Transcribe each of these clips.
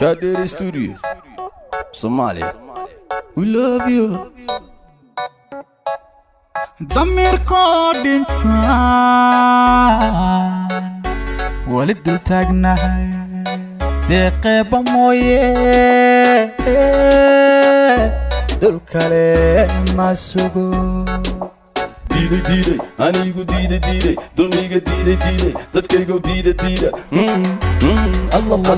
Kaadheeri Studio Somalia, we love you. Damiirkoo dhintaan weli dul taagnahay, deeqeebba mooye dul kale ma sugo. Diiday, diiday, anigu diiday, diiday dulmiga, diiday, diiday dadkaygow, diida, diida.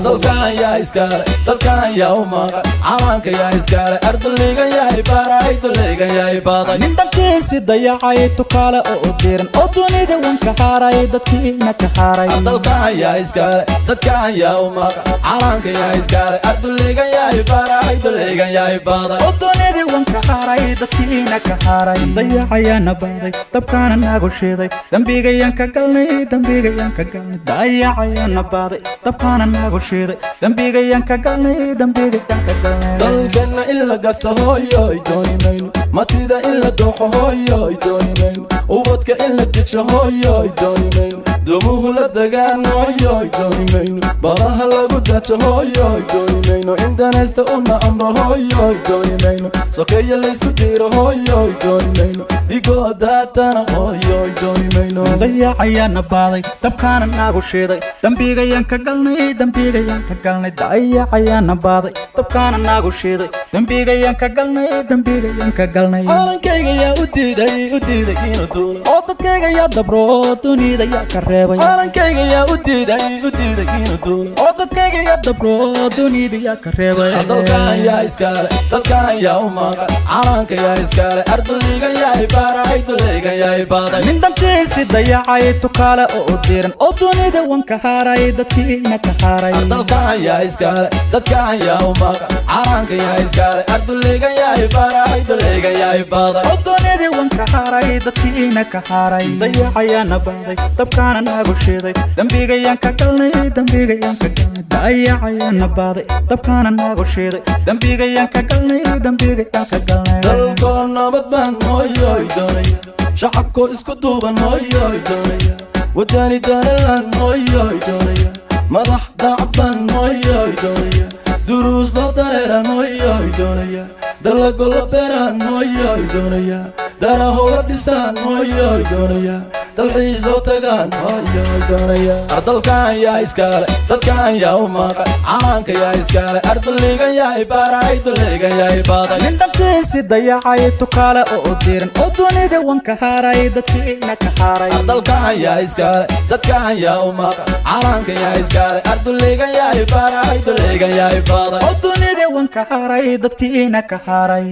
Dalkan yaa iskale? Dalkan yaa u maqan? Calanka yaa iskale? Arduligan yahay baray, duligan yahay baday. Nin dalkiisi dayacay, tukaale oo diran, oo dunida wan ka haray, dadkiina ka haray. Dalkan yaa iskale? Dadkan yaa u maqan? Calanka yaa iskale? Arduligan yahay baray, duligan yahay baday. Oo dunida wan ka haray, dadkiina ka haray. Dayacayaana baaday, dabkaana nagu shiiday, dembigayaan ka galnay, dembigayaan ka galnay. Dayacayaana baaday, dabkaana nagu shiiday, dembigayaan ka galnay, dembigayaan ka galnay. Dalkana in la gato, hooyoy, dooni mayno. Matida in la dooxo, hooyoy, dooni mayno. Ubadka in la dejo, hooyoy, dooni mayno. Dumuhu la degaan, hooyoy, dooni mayno. Badaha lagu dajo, hooyoy, dooni mayno. In danaysta una amro, hooyoy, dooni mayno. Sokeeya laysku diiro, hooyoy, dooni mayno. Dhigoo daatana, hooyoy, dooni mayno. Dayacayaana baaday, dabkaana nagu shiiday, dembigayaan ka galnay, dembigayaan ka galnay. Dayacayaana baaday, dabkaana nagu shiiday, dembigayaan ka galnay, dembigayaan ka galnay. Calankayga yaa u diiday, u diiday inuu duulo? Oo dadkayga yaa dabro, dunida yaa ka reebay? Calankayga yaa u diiday, u diiday inuu duulo? Oo dadkayga yaa dabro, dunida yaa ka reebay? Dalkan yaa iskale? Dalkan yaa u maqan? Calanka yaa iskale? Arduligan yahay baray, duligan yahay baday. Nin dantiisi dayacay, tukaale oo diran, oo dunida wan ka haray, dadkiina ka haray. Dalkan yaa iskale? Dadkan yaa u maqan? Calanka yaa iskale? Arduligan yahay baray, duligan yahay baday. Oo dunida wan ka haray, dadkiina ka haray. Dayacayaana baaday, dabkaana nagu shiiday, dembigayaan ka galnay, dembigayaan ka galnay. Dayacayaana baaday, dabkaana nagu shiiday, dembigayaan ka galnay, dembigayaan ka galnay. Dalkoo nabad baan, hooyoy, doonaya. Shacabkoo isku duuban, hooyoy, doonaya. Wadani danalan, hooyoy, doonaya. Madax daacad baan, hooyoy, doonaya. Duruus loo dareeran, hooyoy, doonaya. Dalago la beeraan, hooyoy, doonaya. Daraho la dhisaan, hooyoy, doonaya. Dalxiis loo tagaan, hooyoy, doonaya. Dalkan yaa iskale? Dadkan yaa u maqan? Calanka yaa iskale? Arduligan yahay baray, duligan yahay baday. Nin dantiisi dayacay, tukaale oo diran, oo dunida wan ka haray, dadkiina ka haray. Dalkan yaa iskale? Dadkan yaa u maqan? Calanka yaa iskale? Arduligan yahay baray, duligan yahay baday. Oo dunida wan ka haray, dadkiina ka haray.